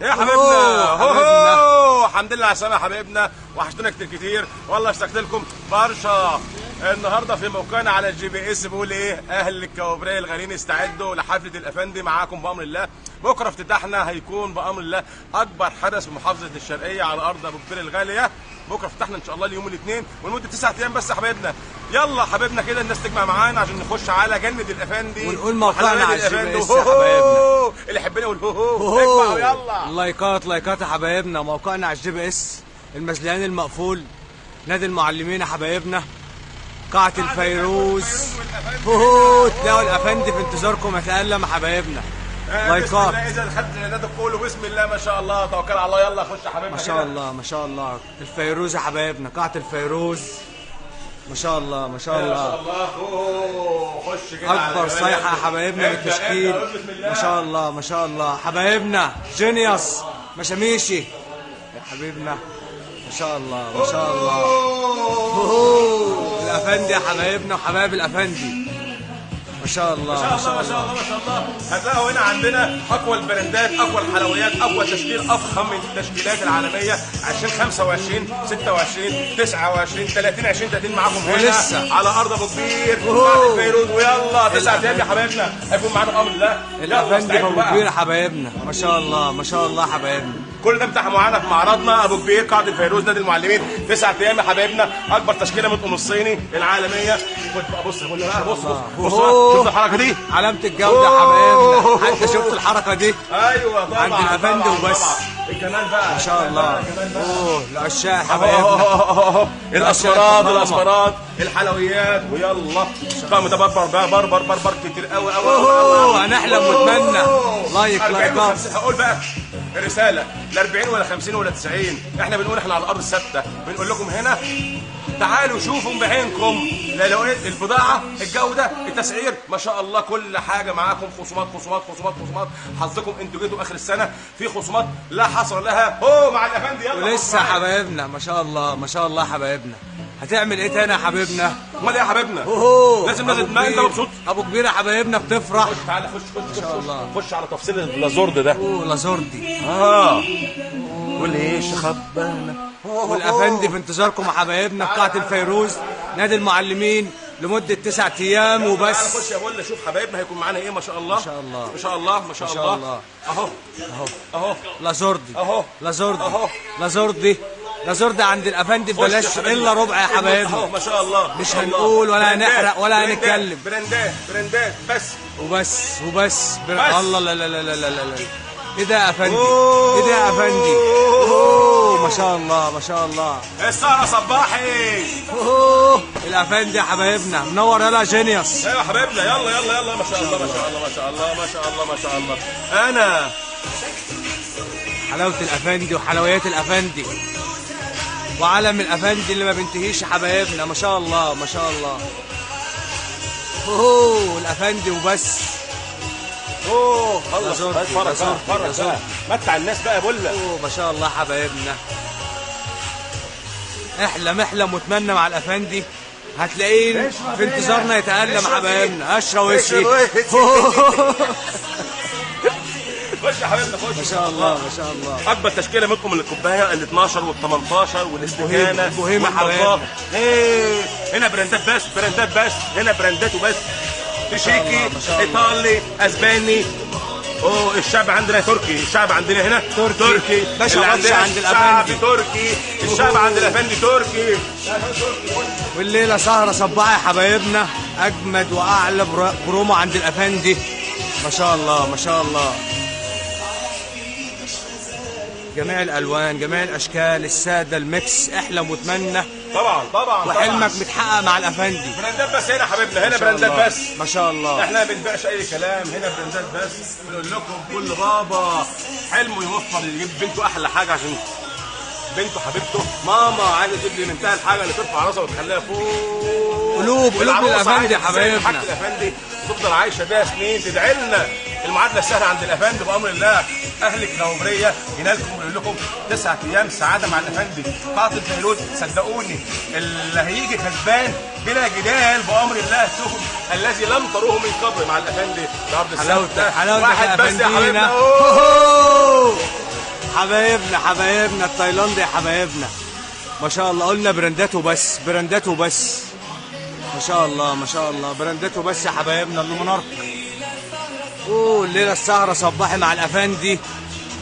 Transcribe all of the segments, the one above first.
يا حبيبنا، هو الحمد لله على السلامة يا حبايبنا، وحشتونا كتير كتير والله، اشتقت لكم برشا. النهارده في موقعنا على ال GPS بيقول ايه؟ اهل الكوبريه الغاليين استعدوا لحفله الافندي معاكم بامر الله. بكره افتتاحنا هيكون بامر الله اكبر حدث في محافظة الشرقية على ارض ابو كبير الغالية. بكره افتتاحنا ان شاء الله اليوم الاثنين ولمده 9 ايام بس يا حبايبنا. يلا حبايبنا كده الناس تجمع معانا عشان نخش على جنة الافندي ونقول موقعنا على ال GPS يا حبايبنا. اللي يحبنا يقول هو هو، اجمعوا يلا. لايكات لايكات يا حبايبنا. موقعنا على ال GPS، المزلقان المقفول، نادي المعلمين يا حبايبنا، قاعة الفيروز. هو تلاقوا الافندي في انتظاركم يتألم يا حبايبنا. لايكات. اذا دخلت نادي كله بسم الله ما شاء الله، توكل على الله. يلا خش يا حبايبنا. ما شاء الله ما شاء الله. الفيروز يا حبايبنا، قاعة الفيروز. ما شاء الله ما شاء الله ما شاء الله. اوه خش كده اكبر صيحة يا حبايبنا للتشكيل. ما شاء الله ما شاء الله حبايبنا. جينيوس مشاميشي يا حبيبنا. ما شاء الله ما شاء الله. اوه الافندي يا حبايبنا وحبايب الافندي. ما شاء الله ما شاء الله ما شاء الله ما شاء الله. هتلاقوا هنا عندنا اقوى البراندات، اقوى الحلويات، اقوى تشكيل، افخم من التشكيلات العالمية. 20 25 26 29 30 20 30 معاكم هنا ولسه على ارض ابو كبير بعد الفيروز. ويلا 9 ايام يا حبايبنا هيكون معانا بامر الله. الافندي ابو كبير يا حبايبنا. ما شاء الله ما شاء الله حبايبنا. كل ده متاح معانا في معرضنا ابو كبير قاعة الفيروز نادي المعلمين. 9 ايام يا حبايبنا، اكبر تشكيله من الصيني العالمية. خد بقى، بص بقى، بص بص بص، شفت الحركة دي؟ علامة الجودة يا حبايبنا. حتى شفت الحركة دي؟ ايوه طبعا عند الافندي وبس. الجمال بقى ما شاء الله. اوه العشاق حبايبنا. الاسمرات الاسمرات الحلويات. ويلا طقم ده بربر بربر بربر كتير قوي قوي قوي. هنحلم ونتمنى. like لايكات. هقول بقى رسالة لا 40 ولا 50 ولا 90، احنا بنقول احنا على الارض الثابتة، بنقول لكم هنا تعالوا شوفوا بعينكم. لا لو البضاعة، الجودة، التسعير، ما شاء الله كل حاجة معاكم. خصومات خصومات خصومات خصومات. حظكم انتوا جيتوا اخر السنة في خصومات لا حصر لها. هو مع الافندي. يلا ولسه حبايبنا. ما شاء الله ما شاء الله حبايبنا. هتعمل ايه تاني يا حبيبنا؟ امال ايه يا حبيبنا؟ لازم لازم. ما انت مبسوط ابو كبير يا حبايبنا بتفرح. خش تعالى، خش خش خش خش على تفصيل اللازورد ده. اوه لازوردي. وليش خبانا. والافندي في انتظاركم يا حبايبنا في قاعة الفيروز نادي المعلمين لمدة 9 ايام وبس. خش يا بولا شوف حبايبنا هيكون معانا ايه. ما شاء الله ما شاء الله ما شاء الله ما شاء الله. اهو اهو اهو لازوردي اهو لازوردي اهو لازوردي لازوردي عند الافندي ببلاش الا ربع يا حبايبنا. ما شاء الله. مش هنقول ولا هنحرق ولا هنتكلم. براندات براندات بس وبس وبس. الله لا لا لا لا لا لا. ايه ده يا افندي؟ ايه ده يا افندي؟ اوه ما شاء الله ما شاء الله. السهرة صباحي. اوه الافندي يا حبايبنا منور. يلا جينيوس. ايوه يا حبايبنا. يلا يلا يلا. ما شاء الله ما شاء الله ما شاء الله ما شاء الله ما شاء الله. انا حلاوة الافندي وحلويات الافندي وعالم الافندي اللي ما بينتهيش يا حبايبنا. ما شاء الله ما شاء الله. اوه الافندي وبس. اوه خلص اتفرج اتفرج بقى، متع الناس بقى يا بولا. اوه ما شاء الله حبايبنا. احلم احلم واتمنى مع الافندي. هتلاقيه في انتظارنا يتألم حبايبنا. اشرب وشي. خش يا حبايبنا خش. ما شاء الله ما شاء الله. اكبر تشكيله منكم من الكوباية ال 12 وال 18 والاستكانه والبهيمه حبايبنا. ايه هنا براندات بس، براندات بس، هنا براندات وبس. تشيكي، ايطالي، اسباني. اوه الشعب عندنا تركي، الشعب عندنا هنا تركي, تركي. باشا عند الافندي الشعب تركي، الشعب عند الافندي تركي. والليلة سهره صباحي يا حبايبنا، اجمد واعلى برومو عند الافندي. ما شاء الله ما شاء الله. جميع الالوان، جميع الاشكال، السادة، ال mix. احلم واتمنى. طبعا طبعا وحلمك متحقق مع الافندي. براندات بس هنا يا حبيبنا، هنا براندات بس. ما شاء الله. احنا ما بنبيعش اي كلام، هنا براندات بس. بنقول لكم كل بابا حلمه يوفر يجيب بنته احلى حاجة عشان بنته حبيبته. ماما عايزه تجيب لي منتهى الحاجة اللي ترفع راسها وتخليها فوق. قلوب قلوب للافندي يا حبايبنا. حاجة الافندي تفضل عايشه بيها سنين. تدعي لنا. المعادلة السهلة عند الافندي بامر الله. اهل الكوبريه ينالكم ويقول لكم 9 ايام سعادة مع الافندي. قاعة الفيروز صدقوني اللي هيجي كسبان بلا جدال بامر الله. سوق الذي لم تروه من قبل مع الافندي النهارده. حلاوتك حلاوتك واحد بس يا حبيبنا. حبايبنا حبايبنا التايلاندي يا حبايبنا، ما شاء الله. قلنا براندات وبس، براندات وبس، ما شاء الله ما شاء الله، براندات وبس يا حبايبنا. اللومينارك، اوه الليلة السهرة صباحي مع الافندي.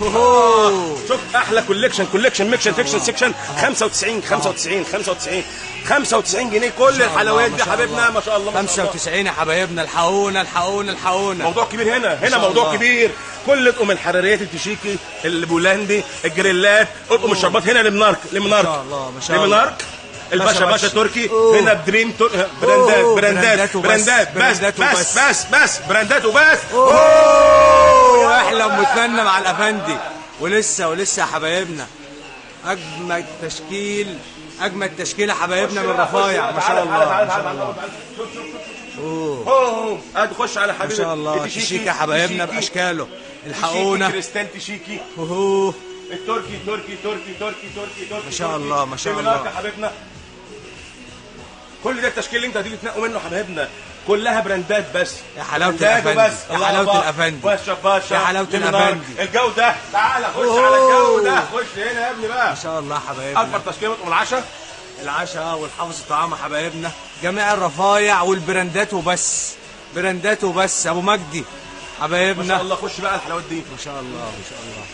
اوه شوف احلى collection، collection ميكشن فيكشن section 95 95 95 95 جنيه كل الحلويات دي حبايبنا، ما شاء الله 95 يا حبايبنا. الحقونا الحقونا الحقونا، موضوع كبير هنا، هنا موضوع كبير. كل اطقم الحراريات التشيكي البولندي الجريلات، اطقم الشربات هنا لمنارك، لمنارك ما شاء الله ما شاء الله، لمنارك الباشا باشا تركي هنا بدريم براندات براندات براندات بس بس بس بس براندات وبس. اوه احلم واتمنى مع الافندي. ولسه ولسه يا حبايبنا اجمد تشكيل، اجمد تشكيله حبايبنا من رفايع ما شاء الله ما شاء الله. شوف اوه ادخش على حبيبي ما شاء الله تشيكي يا حبايبنا باشكاله، الحقونا. كريستال تشيكي اوه التركي تركي تركي تركي تركي تركي ما شاء الله ما شاء الله يا حبيبنا. كل ده التشكيل اللي انت هتيجي تنقوا منه حبايبنا كلها براندات بس. يا حلاوة الافندي، يا حلاوة الافندي، باشا باشا، يا حلاوة الافندي. الجودة، تعالى خش على الجودة، خش هنا يا ابني بقى ما شاء الله حبايبنا. اكبر تشكيله من العشاء، العشاء والحافظ الطعام حبايبنا، جميع الرفايع والبراندات وبس، براندات وبس. ابو مجدي حبايبنا ما شاء الله. خش بقى الحلويات دي ما شاء الله ما شاء الله.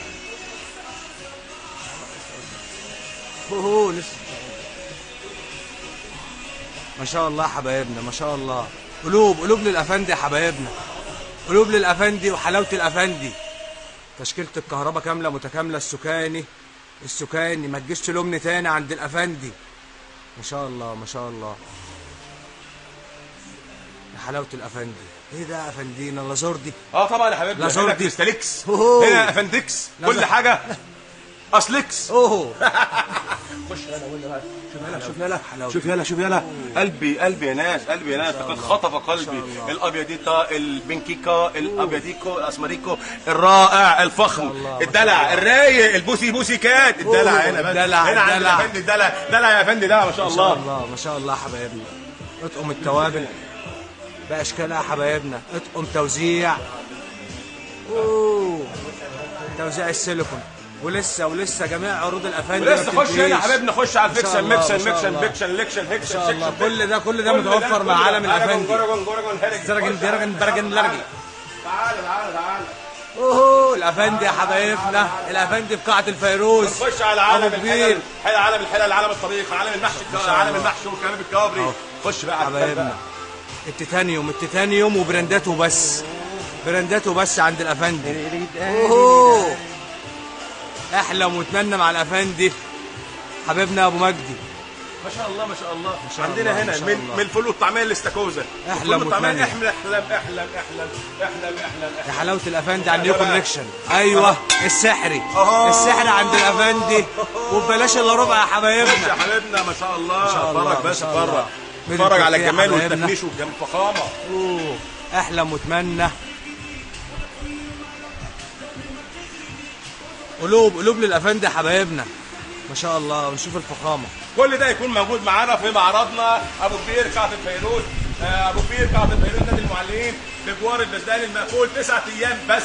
اوه لسه ما شاء الله حبايبنا ما شاء الله. قلوب قلوب للافندي يا حبايبنا، قلوب للافندي وحلاوة الافندي. تشكيله الكهرباء كاملة متكاملة، السكاني السكاني ما تجيش تلومني تاني عند الافندي. ما شاء الله ما شاء الله يا حلاوة الافندي. ايه ده يا افندينا لازوردي؟ اه طبعا يا حبايبنا، هنا كريستاليكس، هنا افندكس، كل حاجة اصلكس. اوه خش هنا ولا بقى، شوف يلا شوف يلا شوف يلا شوف يلا. قلبي قلبي يا ناس، قلبي يا ناس، لقد خطف قلبي. الابيضيتا، البنكيكا، الابيضيكو، الاسمريكو، الرائع الفخم، الدلع الرايق، البوسي بوسي كات، الدلع هنا بس، هنا عند الافندي الدلع، دلع يا افندي دلع ما شاء الله. ما شاء الله ما شاء الله حبايبنا. اطقم التوابل باشكالها يا حبايبنا، اطقم توزيع، اوه توزيع السيليكون. ولسه ولسه جميع عروض الافندي. ولسه خش هنا يا حبايبنا، خش على الفيكشن ميكشن ميكشن بيكشن ليكشن هيكشن ان شاء الله. كل ده كل ده متوفر مع عالم الافندي. درجن درجن برجن لرجن. تعالى تعالى تعالى. اوه الافندي يا حبايبنا، الافندي في قاعة الفيروز. نخش على عالم الحلل، عالم الحلل، عالم الطبيخ، عالم المحشي، عالم المحشي والكباب الكابري. خش بقى على حبايبنا التيتانيوم، التيتانيوم وبرانداته بس، برانداته بس عند الافندي. اوه احلم واتمنى مع الافندي حبيبنا ابو مجدي. ما شاء الله ما شاء الله. ما شاء عندنا الله هنا من الفول والطعميه الاستاكوزا. احلم واتمنى، احلم احلم احلم احلم احلم احلم. يا حلاوة الافندي على ال new collection. ايوه السحري، السحري عند الافندي وببلاش الا ربع يا حبايبنا. يا حبايبنا ما شاء الله. اتفرج بس، اتفرج اتفرج على الجمال والتفنيش والفخامه. اوه احلم واتمنى. قلوب قلوب للافندي يا حبايبنا ما شاء الله. ونشوف الفخامة. كل ده يكون موجود معانا في معرضنا ابو كبير قاعة الفيروز، ابو كبير قاعة الفيروز نادي المعلمين بجوار البزدان المقفول. 9 ايام بس،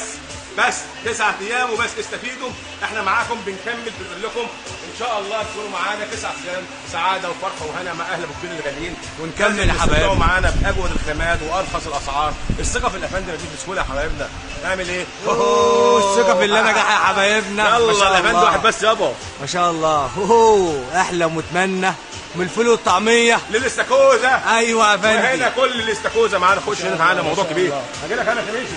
بس 9 ايام وبس. استفيدوا، احنا معاكم بنكمل، بنقول لكم ان شاء الله تكونوا معانا 9 ايام سعادة وفرحه وهنا مع اهل ابو كبير الغاليين. ونكمل يا حبايبنا معانا باجود الخامات وارخص الاسعار. الثقة في الافندي ما تجيش بسهولة يا حبايبنا. نعمل ايه؟ اوه الثقة في الله نجاح يا حبايبنا. يلا الافندي واحد بس يابا ما شاء الله. اوه احلم واتمنى من الفول والطعميه للاستاكوزا. ايوه يا افندي، هنا كل الاستاكوزا معانا. خش هنا معانا موضوع كبير. هاجي لك انا خميسي.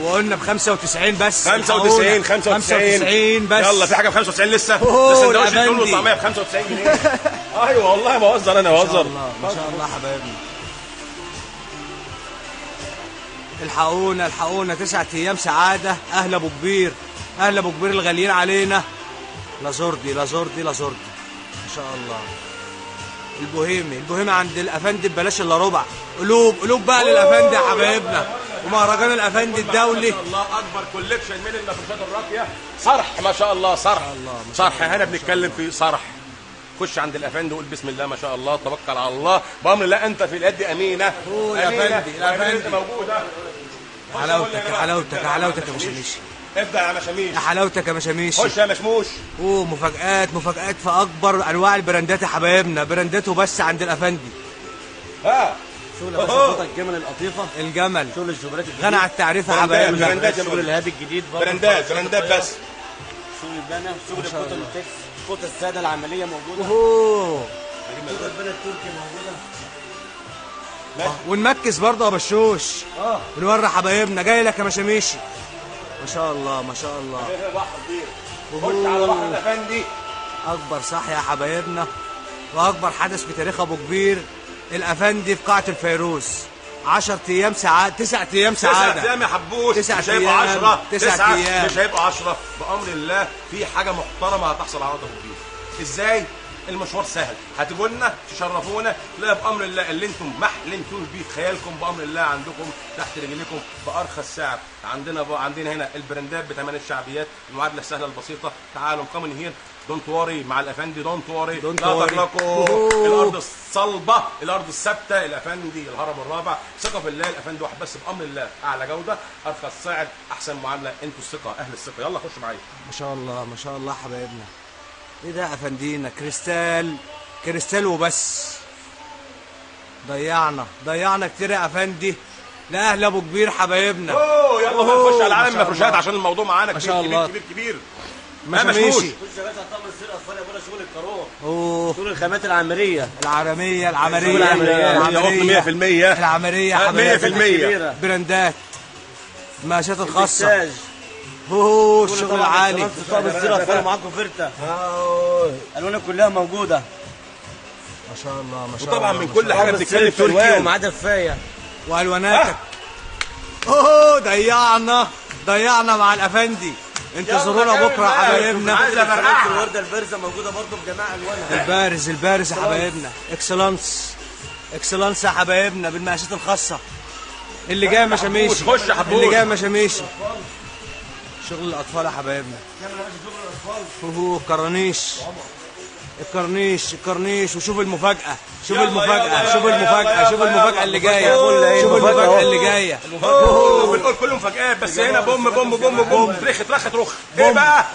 وقلنا ب 95 بس، 95 95 بس. يلا في حاجة ب 95 لسه؟ ده سندوتش الفول والطعميه ب 95 جنيه. ايوه والله ما بهزر، انا بهزر. ما شاء الله حبايبنا. الحقونا الحقونا، 9 ايام سعادة. اهل ابو كبير، اهل ابو كبير الغاليين علينا. لازوردي لازوردي لازوردي ما شاء الله. البوهيمي، البوهيمي عند الافندي ببلاش الا ربع. قلوب قلوب بقى للافندي يا حبايبنا. ومهرجان الافندي الدولي ما شاء الله، اكبر collection من المفروشات الراقية. صرح ما شاء الله، صرح صرح. هنا بنتكلم في صرح. خش عند الافندي وقول بسم الله ما شاء الله، توكل على الله، بامر الله انت في اليد امينه. اوه يا افندي، الافندي موجودة. حلاوتك حلاوتك حلاوتك يا ابو شميشي. ابدا يا مشاميش. يا حلاوتك يا مشاميش. خش يا مشموش. اوه مفاجآت مفاجآت في اكبر انواع البراندات يا حبايبنا، برانداته بس عند الافندي. ها شغل يا باشا الجمل القطيفه، الجمل، شغل الجبرات الجديد، غنى على التعريف يا حبايبنا، براندات، شغل الهادي الجديد برضه، براندات براندات بس، شغل البنا، شغل ال cotton تكس، الفوطه السادة العملية موجودة. اوه شغل البنا التركي موجودة. ونمكس برضه يا بشوش. ونوري حبايبنا. جاي لك يا مشاميشي. ما شاء الله ما شاء الله. بحر كبير. خش على بحر الافندي. اكبر صح يا حبايبنا، واكبر حدث في تاريخ ابو كبير، الافندي في قاعة الفيروز. 10 ايام سعادة، 9 ايام سعادة. 9 ايام يا حبوش. 9 مش هيبقوا 10، 9 ايام مش هيبقوا 10 بامر الله. في حاجة محترمه هتحصل على ارض ابو كبير. ازاي؟ المشوار سهل، هتجوا لنا تشرفونا، لا بامر الله اللي انتم ما حلمتوش بيه في خيالكم بامر الله عندكم تحت رجليكم بارخص سعر. عندنا هنا البراندات بثمن الشعبيات، المعادلة السهلة البسيطة. تعالوا come here، don't worry مع الافندي، don't worry، لا تقلقوا. الارض الصلبة، الارض الثابتة، الافندي، الهرم الرابع. ثقة في الله، الافندي واحد بس بامر الله، اعلى جوده، ارخص سعر، احسن معاملة. انتوا الثقة، اهل الثقة. يلا خش معايا. ما شاء الله ما شاء الله حبايبنا. ايه ده يا افندينا؟ كريستال، كريستال وبس. ضيعنا ضيعنا كتير يا افندي. لاهل ابو كبير حبايبنا. اوه يلا نخش على عالم المفروشات عشان الموضوع معانا كبير كبير كبير كبير. ماشي. خش يا باشا طقم السير اطفال يا ابونا، شغل الكارو. اوه شغل الخامات العملية، العالمية، العملية، العملية 100%، العملية حبايبنا، 100%، براندات، المقاشات الخاصة. اوه الشغل العالي. طقم السير اطفال معاكم فرته، الوانه كلها موجودة. ما شاء الله ما شاء الله. وطبعا من كل حاجة بتتكلم في الوان، ومعاه دفايه والواناتك. اوه ضيعنا ضيعنا مع الافندي. انتظرونا بكره يا حبايبنا. الورده البارزة موجودة برضه بجميع الوانها. البارز البارز يا حبايبنا، اكسلانس اكسلانس يا حبايبنا، بالمقاسات الخاصة. اللي جاي مشاميشي. خش يا حبوش. اللي جاي مشاميشي. شغل الاطفال يا حبايبنا. اوه كرانيش، الكرنيش الكرنيش. وشوف المفاجأة، شوف المفاجأة، شوف المفاجأة، شوف المفاجأة اللي جاية، شوف المفاجأة اللي جاية. بنقول كله مفاجآت بس هنا بوم بوم بوم بوم، رخ رخ رخ. ايه بقى؟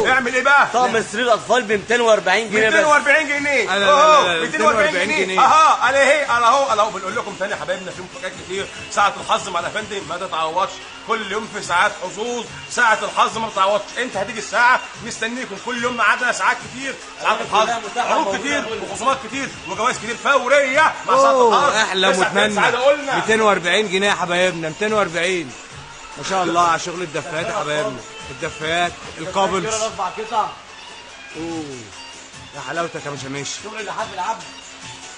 اعمل ايه بقى؟ طقم سرير اطفال ب 240 جنيه بس. 240 جنيه. 240 جنيه. اها على ايه؟ على اهو على اهو. بنقول لكم تاني يا حبايبنا في مفاجآت كتير. ساعة الحظ مع الافندي ما تتعوضش، كل يوم في ساعات حظوظ. ساعة الحظ ما بتتعوضش، انت هتيجي الساعة مستنيكم كل يوم، ميعادنا ساعات كتير، ساعات الحظ، عروض كتير وخصومات كتير وجوائز كتير فورية مع ساعة الحظ. احلى واتمنى. 240 جنيه يا حبايبنا، 240. ما شاء الله على شغل الدفايات يا حبايبنا، الدفايات ال couples. اربع قطع. اوه يا حلاوتك يا مشاميش. شغل اللحاف العبد،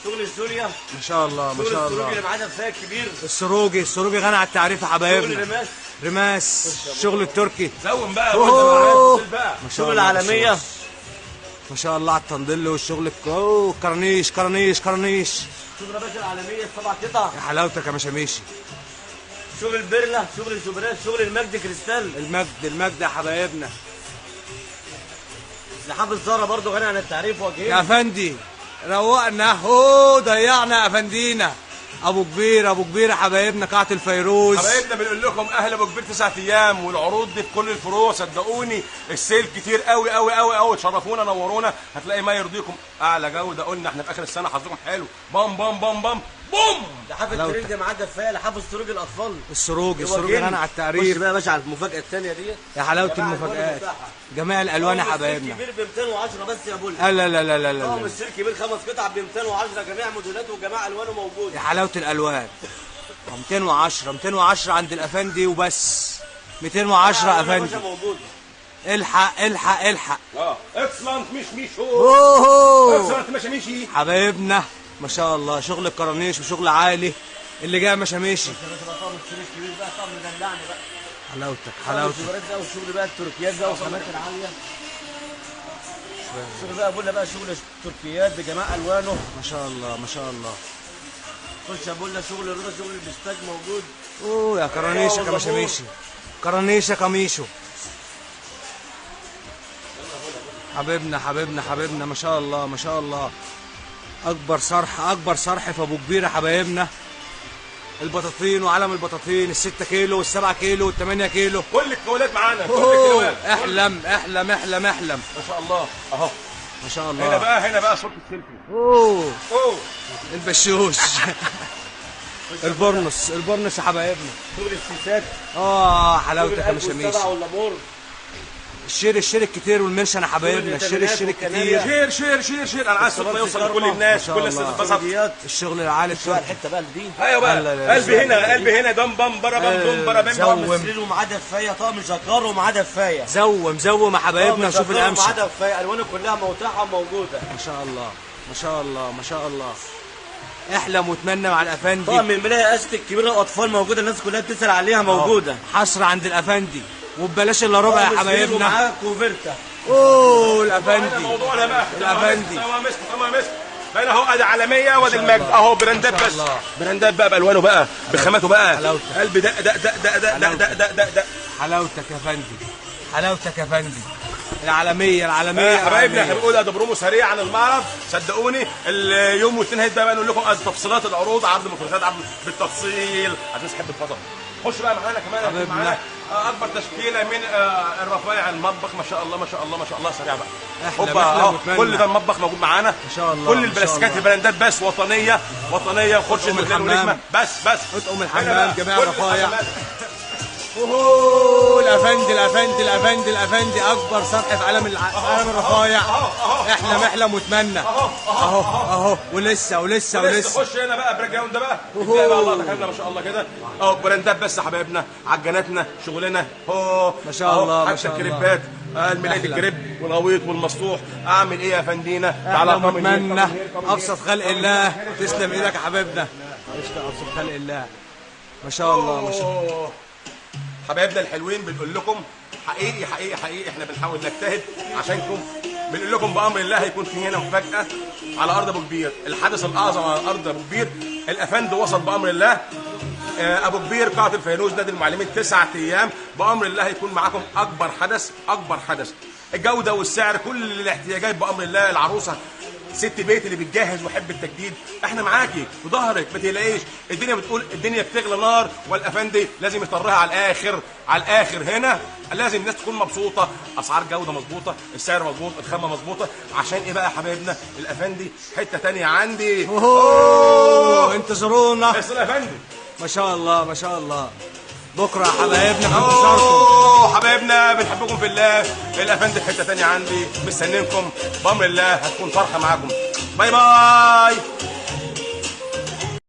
شغل الزوليا. ما شاء الله ما شاء الله. السروجي اللي معاه دفايه كبير. السروجي، السروجي غني على التعريف يا حبايبنا. شغل رماس، رماس، الشغل التركي. zoom بقى بقى. شغل العالمية. ما شاء الله على التندل والشغل. اوه كرنيش كرنيش كرنيش. شغل يا باشا العالمية السبع قطع. يا حلاوتك يا مشاميشي. شغل البرله، شغل الجبرات، شغل المجد كريستال. المجد المجد يا حبايبنا. لحاف الزهرة برضه غني عن التعريف. وجهين يا افندي روقنا. اهو ضيعنا يا افندينا. ابو كبير، ابو كبير يا حبايبنا، قاعة الفيروز. حبايبنا بنقول لكم اهل ابو كبير 9 ايام، والعروض دي في كل الفروع صدقوني. ال sale كتير قوي قوي قوي قوي. تشرفونا نورونا، هتلاقي ما يرضيكم، اعلى جوده. قلنا احنا في اخر السنة حظكم حلو. بام بام بام بام بوم. لحاف الترند معاه دفايه، لحاف السروج الاطفال. السروج، السروج غني على التعريف. خش بقى يا باشا على المفاجاة الثانية ديت. يا حلاوة المفاجآت، جميع الالوان يا حبايبنا. كبير ب 210 بس يا بول. لا لا لا لا لا. طقم السير كبير 5 قطع ب 210، جميع موديلاته وجميع الوانه موجودة. يا حلاوة الالوان. 210، 210 عند الافندي وبس. 210 افندي. الحق الحق الحق. اكسلنت مش ميشو. اوه excellent مش ميشي حبايبنا. ما شاء الله شغل الكرانيش وشغل عالي. اللي جاي مشاميشي. حلاوتك حلاوتك. بقى وشغل بقى التركيات بقى والخامات العالية. شغل بقى بولا بقى، شغل التركيات بجميع الوانه. ما شاء الله ما شاء الله. خش يا بولا، شغل الرضا، شغل البستاج موجود. اوه يا كرانيشك يا مشاميشي، كرانيشك يا ميشو. حبيبنا حبيبنا حبيبنا. ما شاء الله ما شاء الله. اكبر صرح، اكبر صرح في ابو كبير يا حبايبنا. البطاطين وعلم البطاطين، ال6 كيلو وال7 كيلو وال8 كيلو، كل الكيلوات معانا، كل الكيلوات. احلم احلم احلم احلم ما شاء الله اهو ما شاء الله. هنا بقى، هنا بقى صورة السيلفي. اوه اوه البشوش. البرنس، البرنس يا حبايبنا. شغل السيسات. حلاوتك يا مشاميش. ال share، ال share الكتير وال mention يا حبايبنا، ال share، ال share الكتير. share share share share، انا عايز صوتنا يوصل لكل الناس، كل الناس تتبسط. الشغل العالي بقى، الحتة بقى دي. ايوه بقى، قلبي هنا، قلبي هنا، دم بام برا بام بوم برا بام. طقم سرير ومعاه دفايه، طقم جاكار ومعاه دفايه. zoom zoom يا حبايبنا، شوف القمشه معاه دفايه، الوانه كلها متاحة وموجودة. ما شاء الله ما شاء الله ما شاء الله. احلم واتمنى مع الافندي. طقم الملايه استك كبيرة الاطفال موجودة، الناس كلها بتسال عليها موجودة. حصر عند الافندي وببلاش الا ربع يا حبايبنا. ومعاه كوفرتا. اوه الافندي، موضوعنا بقى الافندي. تمام تمام. هنا اهو، ادي عالمية وادي المجد اهو، براندات بس، براندات بقى بالوانه بقى بخاماته بقى. قلبي دق دق دق دق دق دق دق دق دق. حلاوتك يا فندي، حلاوتك يا فندي. العالمية، العالمية حبايبنا. احنا بنقول ادي برومو سريع عن المعرض، صدقوني اليوم والاثنين هيبدا بقى نقول لكم تفصيلات العروض، عرض مفروشات، عرض بالتفصيل عشان تحب الفضل. خش بقى معانا كمان، معانا اكبر تشكيله من الرفايع المطبخ ما شاء الله ما شاء الله ما شاء الله. سريع بقى، هوبا اهو، كل ده المطبخ موجود معانا ما شاء الله. كل البلاستيكات البراندات بس، وطنية وطنية، وخش المكان ونجمه بس بس. اطقم الحمام جميع الرفايع. اوه الافندي الافندي الافندي الافندي، اكبر صرح في عالم عالم الرفايع. احلم احلم واتمنى اهو اهو. ولسه ولسه ولسه. خش هنا بقى background ده بقى، بقى الله دخلنا ما شاء الله كده اهو، براندات بس يا حبايبنا، عجناتنا شغلنا اهو ما شاء الله ما شاء الله. حتى الكريبات، الملايه الكريب والغويط والمسطوح. اعمل ايه يا فندينا؟ تعالى اتمنى ابسط خلق الله. تسلم ايدك يا حبايبنا، ابسط خلق الله ما شاء الله ما شاء الله. حبايبنا الحلوين بنقول لكم حقيقي حقيقي حقيقي احنا بنحاول نجتهد عشانكم. بنقول لكم بامر الله هيكون في هنا مفاجاة على ارض ابو كبير، الحدث الاعظم على ارض ابو كبير. الافندي وصل بامر الله. ابو كبير قاعة الفيروز نادي المعلمين 9 ايام بامر الله هيكون معاكم اكبر حدث، اكبر حدث. الجودة والسعر، كل الاحتياجات بامر الله. العروسة ست بيت اللي بتجهز وحب التجديد، احنا معاكي وظهرك ما تقلقيش. الدنيا بتقول الدنيا بتغلى نار، والافندي لازم يطرها على الاخر، على الاخر. هنا لازم الناس تكون مبسوطة، اسعار جوده مظبوطة، السعر مظبوط، الخامة مظبوطة. عشان ايه بقى يا حبايبنا؟ الافندي حتة ثانية عندي. اوه انتظرونا بس الافندي ما شاء الله ما شاء الله. بكره يا حبايبنا في انتظاركم. حبايبنا بنحبكم في الله. الافندي في حتة ثانية عندي، مستنينكم بامر الله، هتكون فرحه معاكم. bye bye.